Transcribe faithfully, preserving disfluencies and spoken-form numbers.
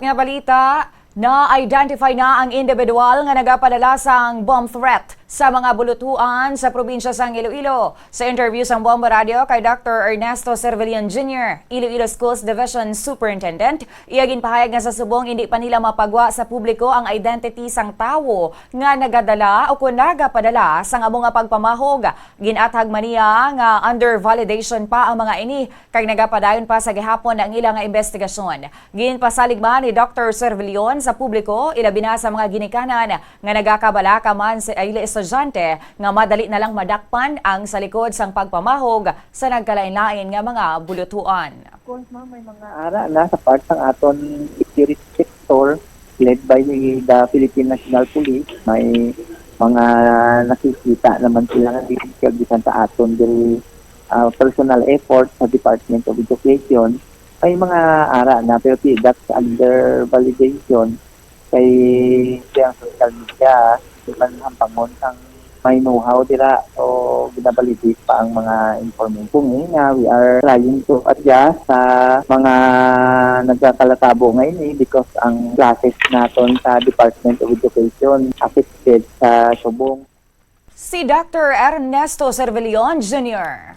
Nga balita, na-identify na ang individual nga nagapadala sang bomb threat sa mga bulutuan sa probinsya sang Iloilo. Sa interview sang Bombo Radio kay Doctor Ernesto Cervellon Junior, Iloilo Schools Division Superintendent, iya ginpahayag nga sa subong hindi pa nila mapagwa sa publiko ang identity sang tawo nga nagadala o kon nagapadala sang amo nga pagpamahog. Gin-athag man niya nga under validation pa ang mga ini kag nagapadayon pa sa gihapon ang ila nga investigasyon. Ginpasalig man ni Doctor Cervellon sa publiko, ilabi na sa mga ginikanan nga nagakabalaka man sa ila estudyante nga madali na lang madakpan ang sa likod sang pagpamahog sa nagkalain-lain nga mga bulutuan. Of course, ma'am, may mga ara na sa part sang aton security sector led by the Philippine National Police. May mga nakikita naman sila nga di kag bisan sa aton diri, ah, personal effort sa Department of Education. May mga ara na, pero ti-, that's under validation kay ang social media, di man hampangon sang may know-how dira. So, ginabalidate pa ang mga information. Kung ini nga, we are trying to adjust sa mga nagkakalatabo nga ini because ang classes naton sa Department of Education affected sa subong. Si Doctor Ernesto Cervellon Junior.